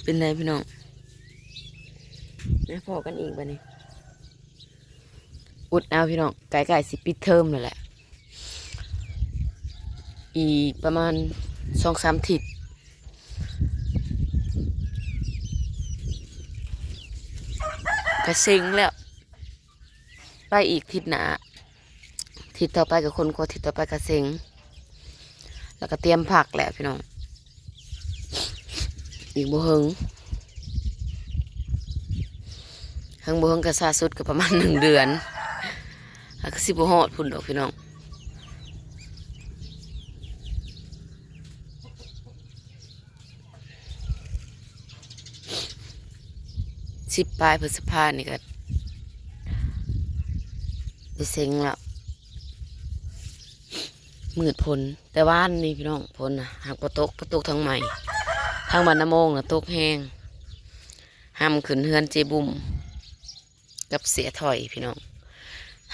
ເປັນໃດພີ່ນ້ອງ? ມາພໍ້ກັນອີກບາດນີ້. ອົດເອົາພີ່ນ້ອງ, ໃກ້ໆຊິປິດເທີມແລ້ວແຫຼະ, ອີກປະມານສອງສາມທິດກະເສັງແລ້ວ. ໄປອີກທິດໜ້າ, ທິດຕໍ່ໄປກໍຄົ້ນຄວ້າ, ທິດຕໍ່ໄປກໍເສັງ, ແລ້ວກໍຕຽມພັກແຫຼະພີ່ນ້ອງ. ອີກບໍ່ເຫິງ, ເຫິງບໍ່ເຫິງກໍຊ້າສຸດກໍປະມານໜຶ່ງເດືອນ, ແລ້ວກໍຊິບໍ່ຮອດພຸ້ນດອກພີ່ນ້ອງ. ສິບປາຍພຶດສະພານີ້ກໍໄດ້ເສັງແລ້ວ, ມືດຝົນ. ແຕ່ວານນີ້ພີ່ນ້ອງ ຝົນນະຫາກບໍ່ຕົກ, ໄປຕົກທາງໃໝ່, ທາງບ້ານນາໂມງນະຕົກແຮງ, ຫຳຂຶ້ນເຮືອນເຈບຸ້ມ ກັບເສຍຖອຍພີ່ນ້ອງ,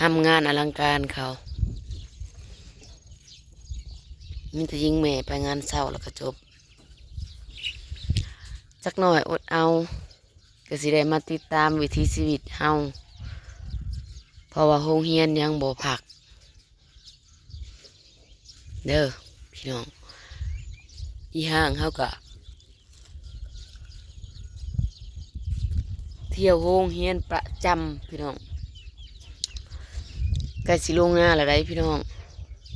ທຳງານອະລັງການເຂົາ, ມີແຕ່ຍິງແມ່ໄປງານເຊົ້າແລ້ວກໍຈົບ. ຈັກໜ້ອຍອົດເອົາ ກໍຊິໄດ້ມາຕິດຕາມວິຖີຊີວິດເຮົາ, ເພາະວ່າໂຮງຮຽນຍັງບໍ່ພັກເດີພີ່ນ້ອງ. ອີ່ຮ່າງເຮົາກໍ ທ່ຽວໂຮງຮຽນປະຈຳພີ່ນ້ອງ. ໃກ້ຊິລົງນາແລ້ວໃດ໋ພີ່ນ້ອງ,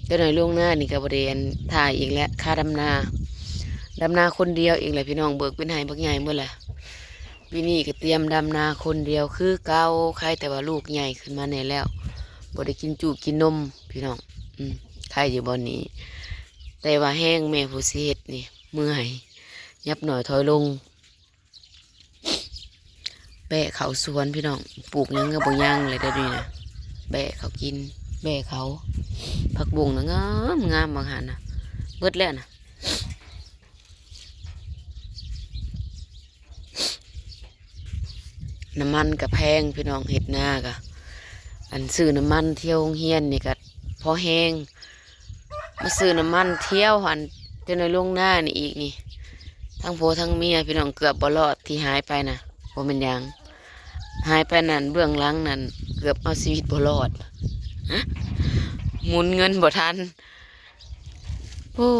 ຈັກໜ້ອຍລົງນານີ້ກໍບໍ່ໄດ້ອັນຖ່າຍອີກແລ້ວ, ຄາດຳນາ, ດຳນາຄົນດຽວອີກແລ້ວພີ່ນ້ອງ. ເບີກເປັນໄຮ່ບັກໃຫຍ່ໝົດແຫຼະ, ປີນີ້ກໍຕຽມດຳນາຄົນດຽວຄືເກົ່າ. ໄຄແຕ່ວ່າລູກໃຫຍ່ຂຶ້ນມາແດ່ແລ້ວ, ບໍ່ໄດ້ກິນຈຸກິນນົມພີ່ນ້ອງ. ອືມ ໄຄຢູ່ບ່ອນນີ້, ແຕ່ວ່າແຮງແມ່ຜູ້ຊິເຮັດນີ້ເມື່ອຍ, ຫຍັບໜ້ອຍຖອຍລົງ. ແປະເຂົ້າສວນພີ່ນ້ອງ, ປູກຫຍັງກໍບໍ່ຍັງເລີຍດຽວນີ້ນະ, ແປະເຂົ້າກິນ, ແປະເຂົ້າ. ຜັກບຸ້ງນະງາມ ງາມ ບາງຫັ້ນນະ ເບິດແລ້ວນະ. ນ້ຳມັນກໍແພງພີ່ນ້ອງ, ເຮັດນາກໍ ອັນ ຊື້ນ້ຳມັນທ່ຽວໂຮງຮຽນນີ້ກໍພໍແຮງ, ມາຊື້ນ້ຳມັນທ່ຽວຫັ້ນ ເຈົ້າໜ້ອຍລົງນານີ້ອີກນີ້, ທັງຜົວທັງເມຍພີ່ນ້ອງ ເກືອບບໍ່ລອດທີ່ຫາຍໄປນະ. ບໍ່ແມ່ນຫຍັງ, ຫາຍໄປນັ້ນ ເບື້ອງຫຼັງນັ້ນ ເກືອບເອົາຊີວິດບໍ່ລອດ, ໝູນເງິນບໍ່ທັນ. ໂອ້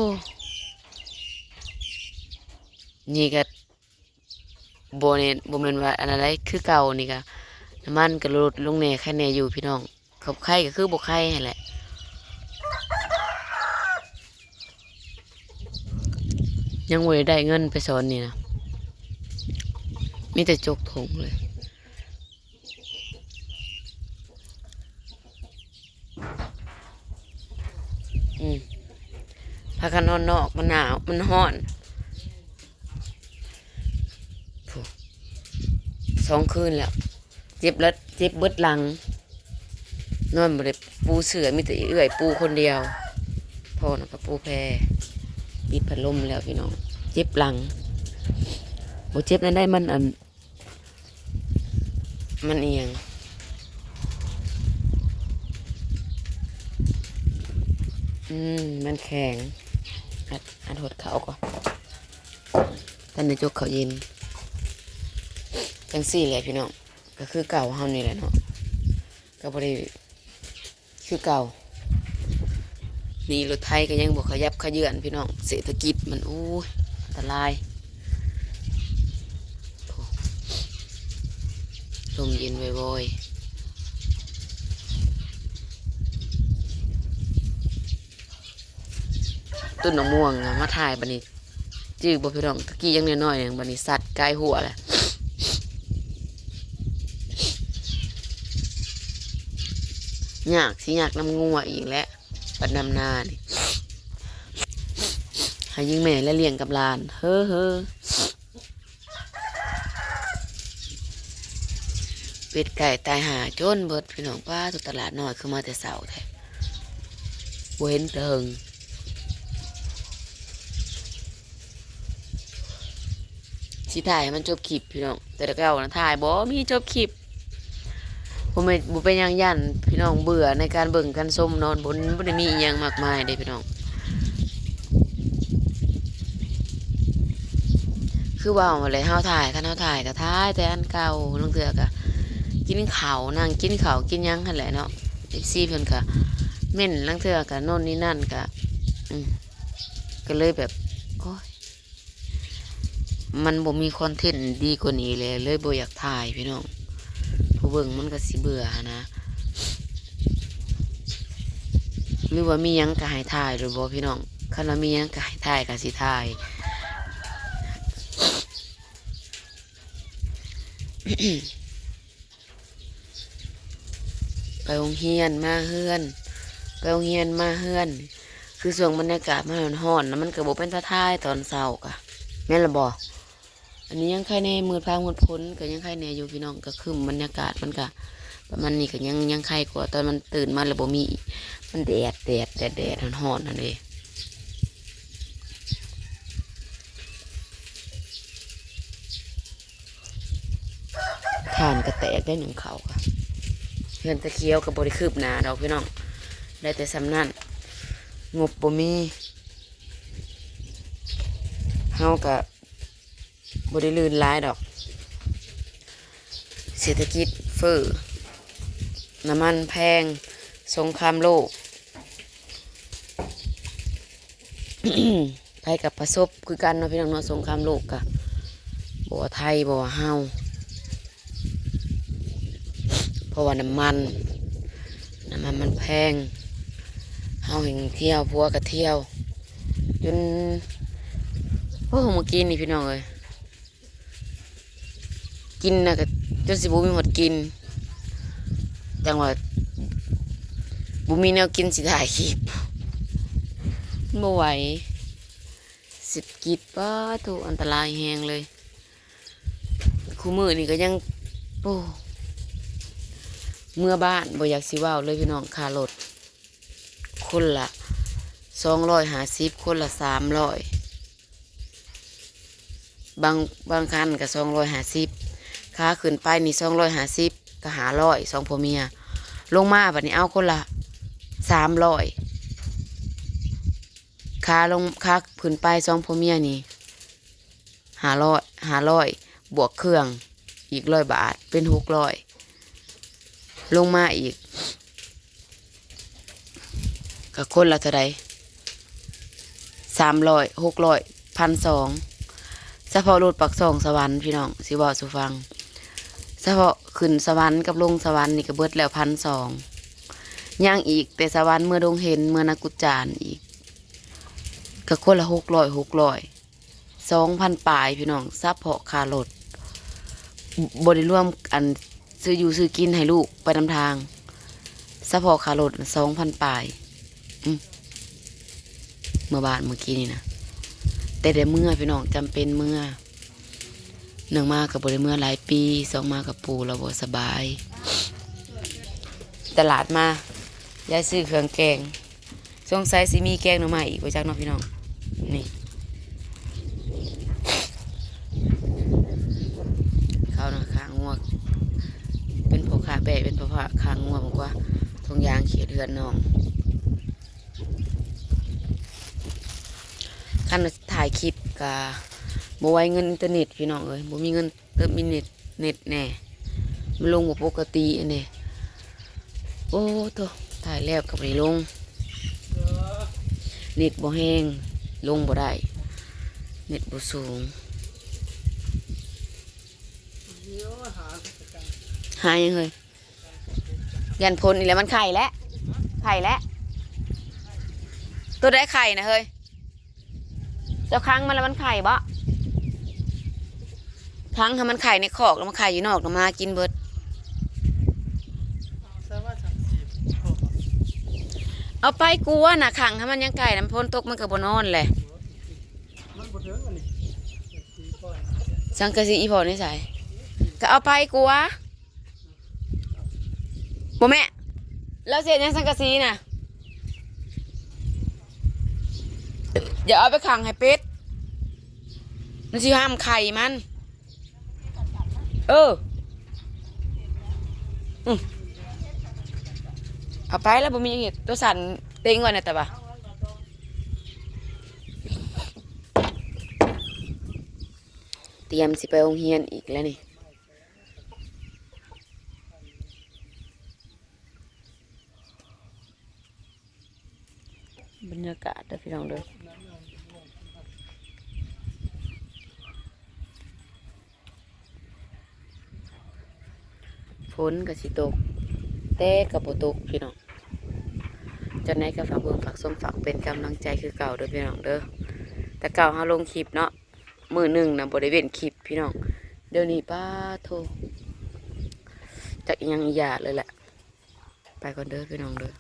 ນີ້ກໍ ບໍ່ແມ່ນ ບໍ່ແມ່ນວ່າອັນນັ້ນໃດ໋, ຄືເກົ່ານີ້ກະ ນ້ຳມັນກະລົດລົງແດ່ໄຄແດ່ຢູ່ພີ່ນ້ອງ. ເຂົາໄຄກະຄືບໍ່ໄຄຫັ້ນແຫຼະ, ຍັງບໍ່ໄດ້ໄດ້ເງິນໄປສອນນີ້ນະ, ມີແຕ່ຈົກຖົງເລີຍ. ອືມ ພາກັນນອນນອກ ມັນໜາວ ມັນຮ້ອນ. ໂອ້ ສອງຄືນແລ້ວ ເຈັບແລ້ວ ເຈັບເບິດຫຼັງ, ນອນບໍ່ໄດ້ປູເສື່ອ, ມີແຕ່ເອື້ອຍປູຄົນດຽວ, ພໍ່ນະກະປູແພ, ປິດພັດລົມແລ້ວພີ່ນ້ອງ, ເຈັບຫຼັງ. ບໍ່ເຈັບແນວໃດ ມັນ ອັນ ມັນອີ່ຫຍັງ? ອືມ ມັນແຂງ. ອັດ ອັດຫົດເຂົ້າກ່ອນ, ຕອນນີ້ຈົກເຂົ້າເຢັນ. ຈັ່ງຊີ້ແຫຼະພີ່ນ້ອງ, ກໍຄືເກົ່າເຮົານີ້ແຫຼະເນາະ, ກໍບໍ່ໄດ້ ຄືເກົ່າ. ນີ້ລົດໄຖກໍຍັງບໍ່ຂະຫຍັບຂະເຍືອນພີ່ນ້ອງ, ເສດຖະກິດມັນ ໂອ້ຍ ອັນຕະລາຍ. ໂອ້ ລົມເຢັນວອຍໆ. ຕົ້ນໝາກມ່ວງນະ ມາຖ່າຍບາດນີ້ ຈື່ບໍ່ພີ່ນ້ອງ? ຕະກີ້ຍັງນ້ອຍໆ ບາດນີ້ສັດກາຍຫົວແລ້ວ. ຍາກ ຊິຍາກນຳງົວອີກແຫຼະ ບັດນຳນານີ້ ໃຫ້ຍິງແມ່ແລະລ້ຽງກັບຫຼານ ເຮີໆ. ເປັດໄກ່ຕາຍຫ່າຈົນເບິດພີ່ນ້ອງ. ປ້າ ຕະຫຼາດນ້ອຍຄືມາແຕ່ເຊົ້າແທ້ ບໍ່ເຫັນແຕ່ເຫິງ. ຊິຖ່າຍໃຫ້ມັນຈົບຄລິບພີ່ນ້ອງ, ແຕ່ລະເກົ່ານະ ຖ່າຍບໍ່ມີຈົບຄລິບ. ບໍ່ແມ່ນ ບໍ່ເປັນຫຍັງ ຢ້ານພີ່ນ້ອງເບື່ອໃນການເບິ່ງການຊົມເນາະ, ບໍ່ ບໍ່ໄດ້ມີອີ່ຫຍັງມາກມາຍເດ້ພີ່ນ້ອງ. ຄືເວົ້າຫັ້ນແຫຼະ ເຮົາຖ່າຍ ຄັນເຮົາຖ່າຍກໍຖ່າຍແຕ່ອັນເກົ່າ ລາງເທື່ອກໍກິນເຂົ້າ ນັ່ງກິນເຂົ້າກິນຫຍັງຫັ້ນແຫຼະເນາະ ເອັຟຊີເພິ່ນກໍເມັ້ນ ລາງເທື່ອກໍໂນ່ນນີ້ນັ້ນ ກໍ ອືມ ກໍເລີຍແບບ ໂອ້ຍ ມັນບໍ່ມີຄອນເທັນດີກວ່ານີ້ແຫຼະ ເລີຍບໍ່ຢາກຖ່າຍພີ່ນ້ອງ ຜູ້ເບິ່ງມັນກໍຊິເບື່ອຫັ້ນນະ ຫຼືວ່າມີຫຍັງກໍໃຫ້ຖ່າຍໂລດບໍ່ພີ່ນ້ອງ ຄັນວ່າມີຫຍັງກໍໃຫ້ຖ່າຍກໍຊິຖ່າຍ. ໄປໂຮງຮຽນມາເຮືອນ ໄປໂຮງຮຽນມາເຮືອນ ຄືຊ່ວງບັນຍາກາດມັນຮ້ອນໆນະ ມັນກໍບໍ່ເປັນຕາຖ່າຍຕອນເຊົ້າກະ ແມ່ນລະບໍ່? ອັນນີ້ຍັງໄຄແດ່ ມືດຟ້າມືດຝົນກໍຍັງໄຄແດ່ຢູ່ພີ່ນ້ອງ ກໍຄຶ້ມ ບັນຍາກາດມັນກະປະມານນີ້ ກໍຍັງ ຍັງໄຄກວ່າຕອນມັນຕື່ນມາແລ້ວບໍ່ມີ ມັນແດດ ແດດ ແດດ ແດດ ຮ້ອນໆຫັ້ນເດ. ຖ່ານກໍແຕກໄດ້ ໜຶ້ງເຂົ້າກະ ເຮືອນຕາຂຽວກໍບໍ່ໄດ້ຄືບໜ້າດອກພີ່ນ້ອງ ໄດ້ແຕ່ສ່ຳນັ້ນ ງົບບໍ່ມີ ເຮົາກະບໍ່ໄດ້ລື່ນຫຼາຍດອກ ເສດຖະກິດເຟີ້ ນ້ຳມັນແພງ ສົງຄາມໂລກ ໃຜກໍປະສົບຄືກັນເນາະພີ່ນ້ອງເນາະ ສົງຄາມໂລກກະ ບໍ່ວ່າໄທ ບໍ່ວ່າເຮົາ ເພາະວ່ານ້ຳມັນ ນ້ຳມັນມັນແພງ ເຮົາແຮ່ງທ່ຽວ ຜົວກໍທ່ຽວ ຈົນ ໂອ້ ມື້ກີ້ນີ້ພີ່ນ້ອງເອີຍ ກິນນະກະຈົນຊິບໍ່ມີຮອດກິນ ຈັ່ງວ່າບໍ່ມີແນວກິນຊິຖ່າຍຄລິບ ມັນບໍ່ໄຫວ ເສດຖະກິດ ປາໂທ້ ອັນຕະລາຍແຮງເລີຍ ຄູ່ມື້ນີ້ກໍຍັງ ໂອ້ ເມືອບ້ານບໍ່ຢາກຊິເວົ້າເລີຍພີ່ນ້ອງ ຄ່າລົດ ຄົນລະສອງຮ້ອຍຫ້າສິບ ຄົນລະສາມຮ້ອຍ ບາງ ບາງຄັນກໍສອງຮ້ອຍຫ້າສິບ ຂາຂຶ້ນໄປນີ້ສອງຮ້ອຍຫ້າສິບ ກໍຫ້າຮ້ອຍ ສອງຜົວເມຍ ລົງມາບັດນີ້ເອົາຄົນລະສາມຮ້ອຍ ຂາລົງ ຂາຂຶ້ນໄປສອງຜົວເມຍນີ້ ຫ້າຮ້ອຍ ຫ້າຮ້ອຍ ບວກເຄື່ອງອີກຮ້ອຍບາດ ເປັນຫົກຮ້ອຍ ລົງມາອີກ ກໍຄົນລະເທົ່າໃດ ສາມຮ້ອຍ ຫົກຮ້ອຍ ພັນສອງ ສະເພາະລົດປາກຊ່ອງສະຫວັນ ພີ່ນ້ອງ ຊິເວົ້າສູ່ຟັງ ສະເພາະຂຶ້ນສະຫວັນກັບລົງສະຫວັນນີ້ກໍເບິດແລ້ວພັນສອງ ຍັງອີກແຕ່ສະຫວັນເມືອດົງເຫັນ ເມືອນາກຸດຈານອີກ ກໍຄົນລະຫົກຮ້ອຍ ຫົກຮ້ອຍ ສອງພັນປາຍພີ່ນ້ອງ ສະເພາະຄ່າລົດ ບໍ່ໄດ້ລວມອັນຊື້ຢູ່ຊື້ກິນໃຫ້ລູກໄປນຳທາງ ສະເພາະຄ່າລົດສອງພັນປາຍ ອືມ ເມືອບ້ານມື້ກີ້ນີ້ນະ ແຕ່ໄດ້ເມືອພີ່ນ້ອງ ຈຳເປັນເມືອ ໜຶ່ງມາກໍບໍ່ໄດ້ເມືອຫຼາຍປີ ສອງມາກໍປູ່ລາວບໍ່ສະບາຍ ຕະຫຼາດມາ ຍາຍຊື້ເຄື່ອງແກງ ສົງໄສຊິມີແກງໜໍ່ໄມ້ອີກບໍ່ຈັກເນາະພີ່ນ້ອງ ນີ້ ເຂົານະຂ້າງົວ ເປັນພໍ່ຄ້າແບ້ ເປັນພໍ່ຄ້າຂ້າງົວ ບອກວ່າຖົງຢາງເຂດເຮືອນນ້ອງ ຄັນວ່າຖ່າຍຄລິບກະບໍ່ໄຫວເງິນອິນເຕີເນັດພີ່ນ້ອງເອີຍ ບໍ່ມີເງິນ ເຕີມມີເນັດ ເນັດແດ່ ມັນລົງບໍ່ປົກກະຕິອັນນີ້ ໂອ້ໂທ້ ຖ່າຍແລ້ວກໍບໍ່ໄດ້ລົງ ເນັດບໍ່ແຮງ ລົງບໍ່ໄດ້ ເນັດບໍ່ສູງ ຫາຫຍັງເຮີ້ຍ? ຢ້ານຝົນນີ້ແຫຼະ ມັນໄຂ່ແຫຼະ ໄຂ່ແຫຼະ ໂຕໃດໄຂ່ນະເຮີ້ຍ? ເຈົ້າຂັງມັນແລ້ວມັນໄຂ່ບໍ? ຂັງໃຫ້ມັນໄຂ່ໃນຄອກ ແລ້ວມັນໄຂ່ຢູ່ນອກ ແລ້ວໝາກິນເບິດ. ເອົາໄປກົວນະ ຂັງໃຫ້ມັນຍັງໄກ່ນຳ ຝົນຕົກມັນກໍບໍ່ນອນແຫຼະ. ສັງກະສີອີ່ພໍ່ໃນໃສ? ກໍເອົາໄປກົວ. ບໍ່ແມ່ ລາວຊິເຮັດຫຍັງສັງກະສີນະ? ຢ່າເອົາໄປຂັງໃຫ້ເປັດ ມັນຊິຫ້າມໄຂ່ມັນ. ເອີ ອື ເອົາໄປແລ້ວບໍ່ມີຫຍັງເຮັດ ຕົວສັ່ນເຕັງໄວ້ນະ ແຕ່ວ່າ. ຕຽມຊິໄປໂຮງຮຽນອີກແລ້ວນີ້. ບັນຍາກາດເດີພີ່ນ້ອງເດີ ຝົນກໍຊິຕົກ ແຕ່ກໍບໍ່ຕົກພີ່ນ້ອງ. ຈັ່ງໃດກໍຝາກເບິ່ງຝາກຊົມ ຝາກເປັນກຳລັງໃຈຄືເກົ່າເດີພີ່ນ້ອງເດີ. ແຕ່ເກົ່າເຮົາລົງຄລິບເນາະ ມື້ໜຶ່ງນະບໍ່ໄດ້ເວັ້ນຄລິບພີ່ນ້ອງ. ດຽວນີ້ປາໂທ ຈັກອີ່ຫຍັງອີ່ຫຍາເລີຍແຫຼະ. ໄປກ່ອນເດີພີ່ນ້ອງເດີ.